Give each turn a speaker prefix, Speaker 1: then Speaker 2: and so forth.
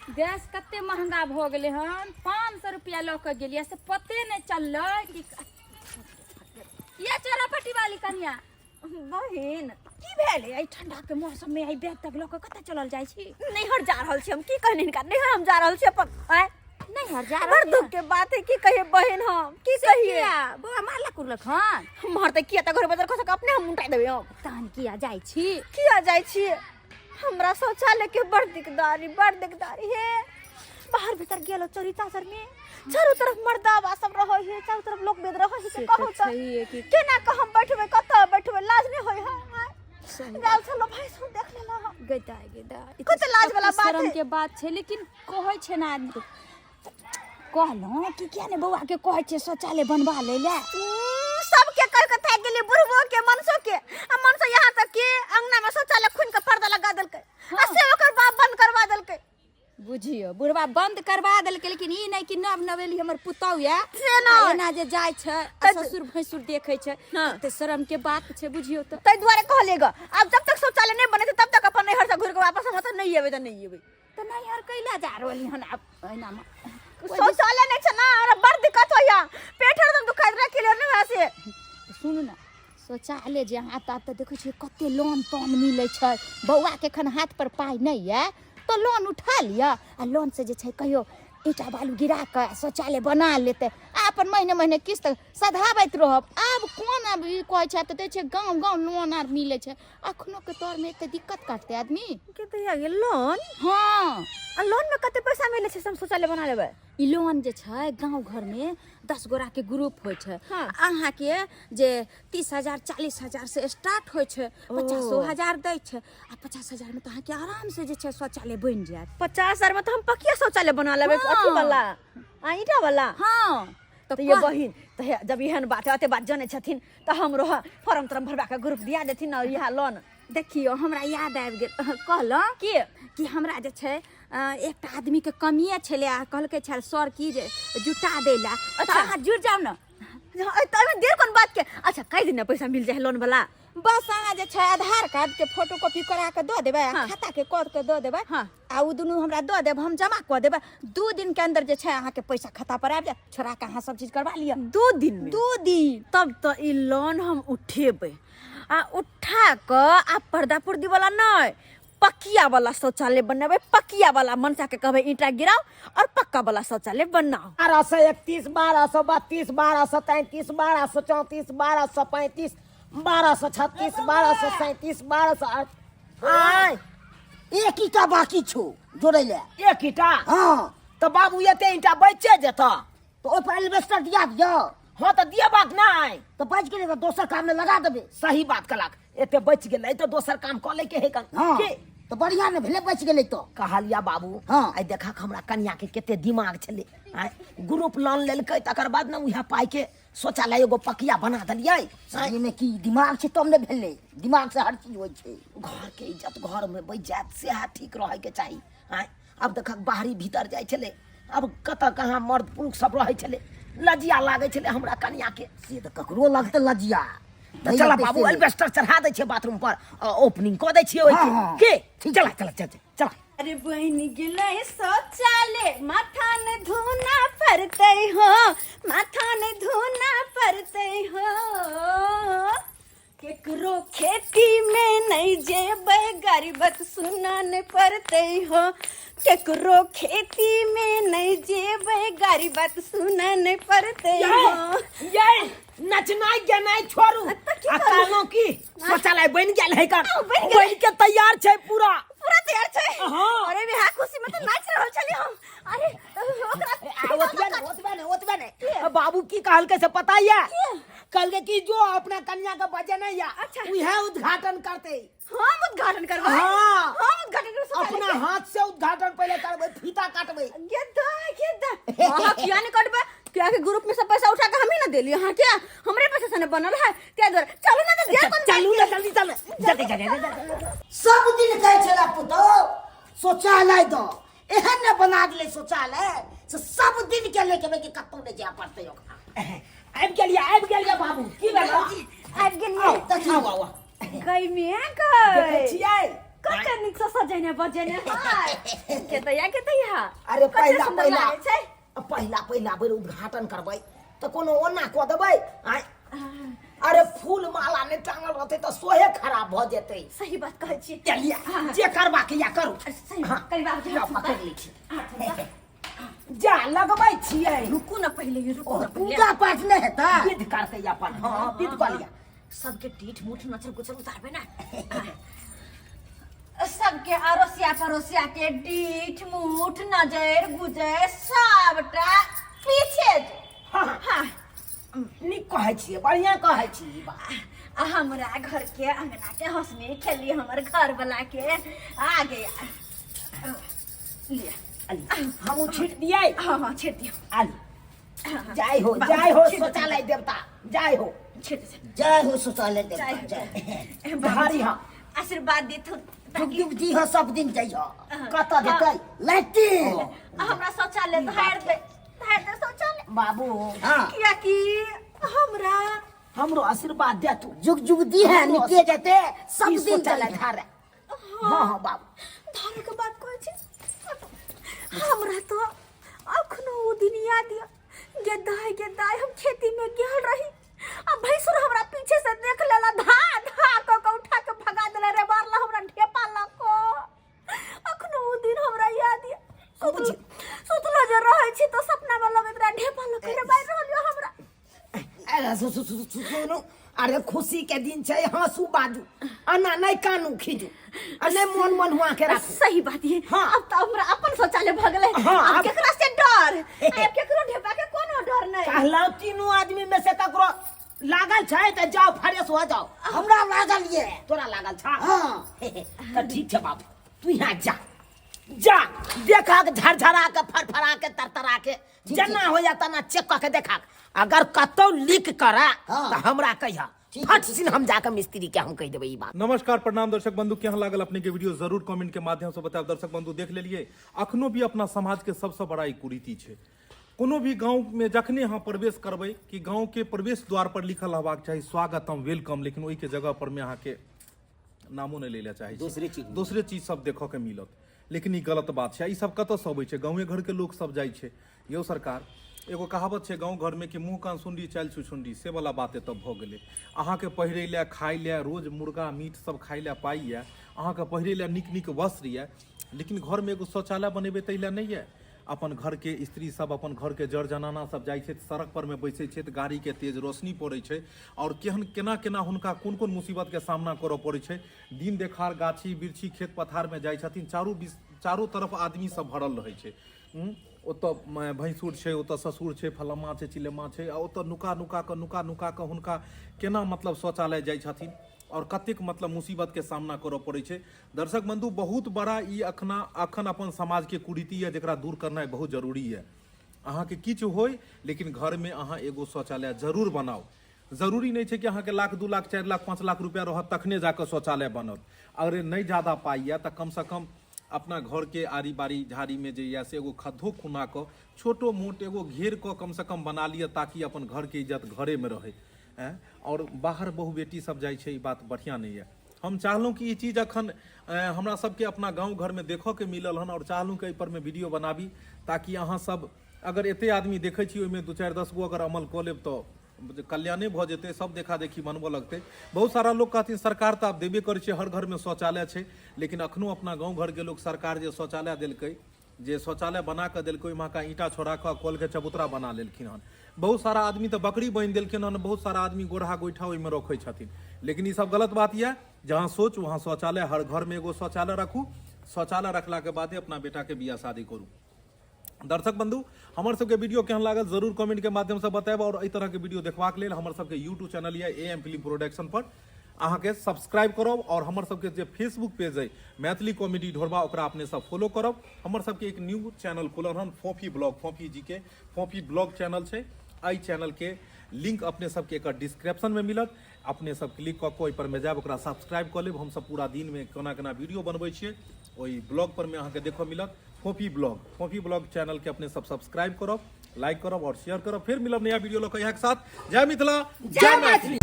Speaker 1: Gas कते महंगा भऽ गेलै हन। 500 रुपया लऽ कऽ गेलियै से पते नहि चललै कि ये चोरापट्टी वाली कनिया।
Speaker 2: बहिन,
Speaker 1: की भेल? एहि ठंडा के मौसम में एहि बैग तक लऽ कऽ कतऽ चलल जाइ छी?
Speaker 2: नैहर जा रहल छी हम। की कहनी हिनका, नैहर हम जा रहल छी अपन। आँय,
Speaker 1: नैहर जा
Speaker 2: बड़
Speaker 1: रहल?
Speaker 2: दुख के बात है, की कहिए बहिन, हम की कहिए।
Speaker 1: किया बौआ मारलक कुरलक हन?
Speaker 2: मारते किया तऽ घर बदल खसक अपने हम उठा देबै हम।
Speaker 1: तहन किया जाइ छी?
Speaker 2: किया जाइ छी? हमरा शौचालय के बड़ दिकदारी, बड़ दिकदारी है। बाहर भीतर गेलो चोरी चाचर में चारों तरफ मर्दावा सब रहे है, चारों तरफ लोग बेद रहे है।
Speaker 1: से
Speaker 2: कहू
Speaker 1: तऽ
Speaker 2: तऽ
Speaker 1: छैहे कि
Speaker 2: केना कह हम बैठबै, कतऽ बैठबै? लाज नहि होइ है? आँय?
Speaker 1: सही।
Speaker 2: गाल छलो भाई सब देख लेला हम।
Speaker 1: गदा गदा।
Speaker 2: कते लाज वाला बात
Speaker 1: शर्म
Speaker 2: है।
Speaker 1: के बात छै, लेकिन कहै छै ने आदमी। कहलहुँ कि किया ने बौआ के कहै छै शौचालय बनवा लै लए?
Speaker 2: सबके कह के थाकि गेलियै, बुढ़बो के, मनसो के। आ मनसो यहाँ तक कि अंगना में शौचालय खुनि के पर्दा लगा देलकै आ से ओकर बाप बंद करवा देलकै।
Speaker 1: बुझियौ, बुढ़वा बंद करवा देलकै, लेकिन ई नहि कि नव नवेली हमर पुतहु यऽ
Speaker 2: से नहि।
Speaker 1: आ एना जे जाइ छै आ ससुर भैंसुर देखै छै। तऽ शर्म के बात छै, बुझियौ तऽ।
Speaker 2: ताहि दुआरे कहलियै ग, आब जब तक शौचालय नहि बनेतै तब तक अपन नैहर से घुरि के वापस हम ओतऽ नहि एबै तऽ नहि एबै।
Speaker 1: तऽ नैहर कैला जा रहली हन आब एनामे?
Speaker 2: शौचालय नहि छै ने, हमरा बड़ दिक्कत होइया, पेट हरदम दुखाइत रहै, क्लियर नहि होइया से।
Speaker 1: सुनू ने, शौचालय जे अहाँ आब तऽ देखै छियै कते लोन तोन मिलै छै। बौआके एखन हाथ पर पाइ नहि यऽ तऽ लोन उठा लिअ आ लोन से जे छै कहियो ईंटा बालू गिरा कऽ शौचालय बना लेतै आ अपन महीने महीने किस्त सधाबैत रहब। आब कोन आब ई कहै छै, आब तऽ दै छै गाँव गाँव लोन आर मिलै छै। अखनो के तौरमे एते दिक्कत काटतै आदमी?
Speaker 2: के तऽ ये लोन?
Speaker 1: हँ।
Speaker 2: आ लोन में कते पैसा मिलै छै से हम शौचालय बना लेबै?
Speaker 1: ई लोन जे छै गाँव घरमे 10 गोराके ग्रुप होइ छै। अहाँके जे 30,000 40,000 से स्टार्ट होइ छै, 50,000 दै छै। आ 50,000 मे तऽ अहाँके आराम से जे छै शौचालय बनि जायत।
Speaker 2: 50,000 में तऽ हम पकिया शौचालय बना लेबै। अथी वाला आ ईंटा वाला।
Speaker 1: हँ।
Speaker 2: तऽ ये बहिन, तऽ हे जब एहन बात है, एते बात जनै छथिन तऽ हमरो फॉर्म तॉर्म भरबा के ग्रुप दिया देथिन ने इएह लोन।
Speaker 1: देखियौ, हमरा याद आबि गेल, कहलहुँ
Speaker 2: की
Speaker 1: कि हमरा जे छै एकटा आदमीके कमिए छलै आ कहलकै छल सर की जे जुटा दै लए। तऽ अहाँ जुड़ि जाउ ने।
Speaker 2: हँ, तऽ एहिमे देर कोन बात के? अच्छा, कई दिन पैसा मिल जाए लोन वाला?
Speaker 1: बस अहाँ जे छै आधार कार्ड के फोटो कॉपी करा के दऽ देबै आ खाता के कऽ के दऽ देबै। आ ओ दुनू हमरा दऽ देब, हम जमा कऽ देबै। 2 दिन के अंदर जे छै अहाँके पैसा खाता पर आबि जायत। छोड़ा के अहाँ सब चीज करवा लिअ।
Speaker 2: 2 दिन में?
Speaker 1: 2 दिन।
Speaker 2: तब तऽ ई लोन हम उठेबै आ उठा कऽ आ पर्दा पुर्दी वाला नहि, पकिया वाला शौचालय बनेबै, पकिया वाला। मनसा के कहबै ईंटा गिराओ और पक्का वाला शौचालय बनाओ।
Speaker 3: 1231, 1232, 1233, 1234, 1235, 1236, 1237, 1208।
Speaker 4: आय, एक ईटा बाकी छौ जोड़ै ले।
Speaker 3: एक ईटा?
Speaker 4: हँ।
Speaker 3: तऽ बाबू एते ईटा बचे जेतऽ?
Speaker 4: तऽ ओहि पर एल्बेस्टर दिया दियौ।
Speaker 3: हँ, तऽ दियबाक नहि।
Speaker 4: तऽ बचि गेलै तऽ दोसर काममे लगा देबै।
Speaker 3: सही बात कहलक, एते बचि गेलै तऽ दोसर काम कऽ लैके है कन।
Speaker 4: हँ।
Speaker 3: की
Speaker 4: तऽ बढ़िया ने भेलै, बचि गेलै तऽ।
Speaker 3: कहलिया बाबू।
Speaker 4: हँ।
Speaker 3: आइ देखक हमरा कनिया के कते दिमाग छलै। आँय, ग्रुप लोन लेलकै तकर बाद ने उएह पाइ के शौचालय एगो पकिया बना देलियै।
Speaker 4: एहिमे की दिमाग छै तब ने भेलै, दिमाग से हर चीज होइ छै।
Speaker 3: घर के इज्जत घर में बचि जायत सएह ठीक रहै के चाही। आँय, आब देखक बाहरी भीतर जाइ छलै, आब कतऽ कहाँ मर्द पुरुष सब रहै छलै, लजिया लागै छलै हमरा कनिया के।
Speaker 4: से तऽ ककरो लगतै लजिया।
Speaker 3: तऽ
Speaker 4: नहि
Speaker 3: चला
Speaker 4: लगतै
Speaker 3: बाबू,
Speaker 4: से नहि।
Speaker 3: एल्बेस्टर चढ़ा दै छियै बाथरूम पर आ ओपनिंग कऽ दै छियै ओहिके।
Speaker 4: हँ।
Speaker 3: के चला चला चला चला।
Speaker 2: अरे बन गेलै शौचालय, माथा ने धोना पड़तै हो, माथा ने धोना पड़तै हो। केकरो खेती में नहीं जेबै, गरीबत सुना ने पड़तै हो। केकरो खेती में नहीं जेबै, गरीबत सुना ने पड़तै हो।
Speaker 3: ये नचनाइ गेनाइ छोड़ू।
Speaker 2: तऽ की
Speaker 3: आ
Speaker 2: करू?
Speaker 3: कहलहुँ की शौचालय बनि गेल है कर।
Speaker 2: बनि गेलै।
Speaker 3: बनि के तैयार छै पूरा।
Speaker 2: पूरा तैयार छै?
Speaker 3: हँ।
Speaker 2: अरे बिहार खुशी में तऽ नाचि रहल छली हम। अरे ओकरा
Speaker 3: आ, ओतबे नहि, ओतबे नहि, ओतबे नहि। बाबू की कहलकै से पता ये? कहलकै कि जो अपना कन्या के बजेने या। उहे उद्घाटन करतै।
Speaker 2: हम उद्घाटन करबै?
Speaker 3: हाँ।
Speaker 2: हम उद्घाटन करबै शौचालय
Speaker 3: अपना
Speaker 2: के?
Speaker 3: हाथ से उद्घाटन पहले करबै, फीता काटबै।
Speaker 2: गेदा गेदा, अहाँ किया नहीं कटबै? किया के ग्रुप में सब पैसा उठा के हम ही ना देली अहाँ के, हमरे पैसा से ना बनल है, क्या दुआरे चलू ना तो दिया कोन।
Speaker 3: चलू ना, जल्दी चल, जल्दी जल्दी जल्दी।
Speaker 4: सब दिन कहै छलै पुतहु शौचालय दो, एहन ने बना देलै शौचालय से सब दिन के लेके के कतौ नहि जाय पड़तै ओकरा।
Speaker 3: आबि गेलियै, आबि गेलियै बाबू। की भेल?
Speaker 2: आबि गेलियै।
Speaker 3: आउ, आउ, आउ।
Speaker 2: गई में
Speaker 3: देखै
Speaker 2: गई
Speaker 3: छियै?
Speaker 2: कते नीक से सजेने बजेने हाय के दैया के दैया।
Speaker 3: अरे
Speaker 2: कते
Speaker 3: पहिला
Speaker 2: सुन्दर
Speaker 3: पहिला
Speaker 2: लागै छै।
Speaker 3: पहिला पहिला बेर उद्घाटन करबै तऽ कोनो ओना कऽ देबै आँय? अरे फूल माला नहि टांगल रहतै तऽ सोहे खराब भऽ जेतै।
Speaker 2: सही बात कहै छी।
Speaker 3: चलिए जे करबाक या करू।
Speaker 2: सही।
Speaker 3: हाँ,
Speaker 2: करी बाबूजी,
Speaker 3: जाउ,
Speaker 2: हाथ
Speaker 3: पकड़ि लै छी।
Speaker 2: हाथ छूता।
Speaker 3: जा लगबै छियै।
Speaker 2: रुकू न पहिले, ये रुकू न पहिले।
Speaker 4: पूजा पाठ नहि हेतै?
Speaker 3: विध करतै अपन। हँ, विध कऽ लिअ।
Speaker 2: सबके टीठ मुठ नचर गुचर उतारबै ना। सबके अड़ोसिया पड़ोसिया के डीठ मुठ नजर गुजर सबटा पीछे जो।
Speaker 3: हाँ।
Speaker 2: हाँ।
Speaker 3: नीक कहै छियै, बढ़िआँ कहै छी ई बात।
Speaker 2: आ हमरा घर के अंगना के हंसनी खेली हमर घर वाला के आ गया। लिया।
Speaker 3: हमहूँ छीट दियै?
Speaker 2: हाँ हाँ, छीट दियो।
Speaker 3: आली जय हो, जय हो शौचालय देवता, जय हो।
Speaker 2: छीट दियो।
Speaker 4: जय हो शौचालय देवता।
Speaker 2: जय हो।
Speaker 4: जय
Speaker 3: धारी। हाँ,
Speaker 2: आशीर्वाद देथु।
Speaker 4: जुग जुग जी हो, सब दिन जइहो।
Speaker 3: कतऽ जेतै?
Speaker 4: लैट्रिन।
Speaker 2: हमरा शौचालय धारि दे, धारि दे शौचालय।
Speaker 3: बाबू।
Speaker 4: हाँ।
Speaker 2: कियाकि हमरा
Speaker 3: हमरो आशीर्वाद दे तू।
Speaker 4: जुग जुग दी है, निके जेते सब
Speaker 3: ई
Speaker 4: दिन
Speaker 3: शौचालय
Speaker 4: जइहो।
Speaker 3: धारे। हाँ हाँ बाबू,
Speaker 2: धारे के बात कहै छी। हमरा तो अखनो ओ दिन याद ये गे दाय, गे दाय, हम खेती में गेल रही आ भैंसुर हमरा पीछे से देख लेला, धा धा क के उठा के भगा देला रे, मारला हमरा ढेपा लको। अखनो ओ दिन हमरा याद ये। सुतलो जे रहै छी तो सपना में लगैत रहे ढेपा लक रे मारि रहल ये हमरा।
Speaker 3: अरे सु सु सु सु सुनू, अरे खुशी के दिन छै, हंसू बाजू, अना नहि कानू खीजू आ नहि मन मन हुआ के राखू।
Speaker 2: सही बात ये।
Speaker 3: हाँ।
Speaker 2: अब तो हमरा अपन शौचालय भ गेलै।
Speaker 3: हाँ,
Speaker 2: अब
Speaker 3: अब-
Speaker 2: केकरा से डर? अब केकरो ढेपा के कोनो डर नहीं।
Speaker 3: कहलहुँ तीनू आदमी में से ककरो लागल छै तऽ जाओ, फ्रेश हो जाओ।
Speaker 4: हमरा लागल ये।
Speaker 3: तोरा लागल छा?
Speaker 4: हाँ।
Speaker 3: तऽ ठीक छै बाबू, तू यहाँ जा, जा देखक झरझरा के, फरफरा के, तरतरा के, जेना होइया तना चेक कऽ के देखक। अगर कतौ लीक करे
Speaker 4: हाँ।
Speaker 3: तऽ हमरा कहिया,
Speaker 4: ठीक
Speaker 3: फट सिन हम जाके मिस्त्री के हम कहि देबै ई बात।
Speaker 5: नमस्कार, प्रणाम दर्शक बंधु, केहन लागल अपने के वीडियो जरूर कमेंट के माध्यम से बतायब। दर्शक बंधु, देख लेलिए अखनो भी अपना समाज के सबसे बड़ा ई कुरीति छै। कोनो भी गांव में जखने अहाँ प्रवेश करबै कि गांव के प्रवेश द्वार पर लिखल रहबाक चाही स्वागतम, welcome, लेकिन ओहि के जगह पर में अहाँ के नामो नहि लै लए चाहै छै,
Speaker 4: दोसरे चीज।
Speaker 5: दोसरे चीज सब देखऽ के मिलत। लेकिन ई गलत बात छै। ई सब कतऽ से अबै छै? गाँवे घर के लोक सब जाइ छै। यौ सरकार, एगो कहावत छै गाँव घर में कि मुँह कान सुंडी चालि छुछुंडी, से वाला बात एतऽ भऽ गेलै। अहाँके पहिरै लए, खाइ लए रोज मुर्गा मीट सब खाइ लए पाइ यऽ, अहाँके पहिरै लए नीक नीक वस्त्र यऽ, लेकिन घरमे एगो शौचालय बनेबै ताहि लए नहि यऽ। अपन घरके स्त्री सब, अपन घरके जर जनाना सब जाइ छथि, सड़क पर मे बैसै छथि, गाड़ीके तेज रोशनी पड़ै छै आओर केहन केना केना हुनका कोन कोन मुसीबतके सामना करऽ पड़ै छै। दिन देखार गाछी बिरछी खेत पथारमे जाइ छथिन, चारू बीस चारू तरफ आदमी सब भरल रहै छै। ओतऽ भैंसुर छै, ओतऽ ससुर छै, फलम्मा छै, चिलम्मा छै, आ ओतऽ नुका नुका कऽ, नुका नुका कऽ हुनका केना मतलब शौचालय जाइ छथिन आओर कतेक मतलब मुसीबतके सामना करऽ पड़ै छै। दर्शक बंधु, बहुत बड़ा ई अखना अखन अपन समाजके कुरीति यऽ जकरा दूर करनाइ बहुत जरूरी यऽ। अहाँके किछु होय लेकिन घरमे अहाँ एगो शौचालय जरूर बनाउ। जरूरी नहि छै कि अहाँके लाख, 2 लाख, 4 लाख, 5 लाख रुपया रहत तखने जाकऽ शौचालय बनत। अगर नहि ज्यादा पाइ यऽ तऽ कमसँ कम अपना घरके आरी बारी झाड़ीमे जे यऽ से एगो खद्दो खुना कऽ छोटो मोट एगो घेर कऽ कमसँ कम बना लिअ ताकि अपन घरके इज्जत घरेमे रहै। आओर बाहर बहु बेटी सब जाइ छै, ई बात बढ़िआँ नहि यऽ। हम चाहलहुँ कि ई चीज अखन हमरा सबके अपना गाँव घरमे देखऽके मिलल हन आओर चाहलहुँ कि एहिपरमे वीडियो बनाबी ताकि अहाँ सब अगर एते आदमी देखै छी ओहिमे 2 4 10 गो अगर अमल कऽ लेब तऽ कल्याणे भऽ जेतै, सब देखा देखी बनबऽ लगतै। बहुत सारा लोक कहथिन सरकार तऽ आब देबे करै छै, हर घरमे शौचालय छै, लेकिन अखनो अपना गाँव घरके लोक सरकार जे शौचालय देलकै, जे शौचालय बना कऽ देलकै, ओहिमे अहाँके ईंटा छोड़ा कऽ कलके चबूतरा बना लेलखिन हन। बहुत सारा आदमी तऽ बकरी बान्हि देलखिन हन, बहुत सारा आदमी गोरहा गोइठा ओहिमे रखै छथिन, लेकिन ई सब गलत बात यऽ। जहाँ सोच वहाँ शौचालय, हर घरमे एगो शौचालय राखू, शौचालय रखलाके बादे अपना बेटाके बियाह शादी करू। दर्शक बंधु, हमर सबके वीडियो केहन लागल जरूर कमेंट के माध्यम से बतायब और एहि तरह के वीडियो देखबाक लेल हमर सबके यूट्यूब चैनल यऽ ए एम फिल्म प्रोडक्शन पर अहाँके सब्सक्राइब करब और हमर सबके जे फेसबुक पेज अइ मैथिली कॉमेडी ढोरबा ओकरा अपने सब फॉलो करब। हमर सबके एक न्यू चैनल खुलल हन फोफी ब्लॉग, फोफी जी के फोफी ब्लॉग चैनल छै। एहि चैनल के लिंक अपने सबके एकर डिस्क्रिप्शन में मिलत, अपने सब क्लिक कऽ कऽ ओहि पर में जायब, ओकरा सब्सक्राइब कऽ लेब। हमसब पूरा दिन में केना केना वीडियो बनबै छियै ओहि ब्लॉग पर में अहाँके देखऽ मिलत। फोफी ब्लॉग, फोफी ब्लॉग चैनल के अपने सब सब्सक्राइब करब, लाइक करब और शेयर करब। फिर मिलब नया वीडियो लऽ कऽ इएह के साथ। जय मिथिला,
Speaker 3: जय मैथिली।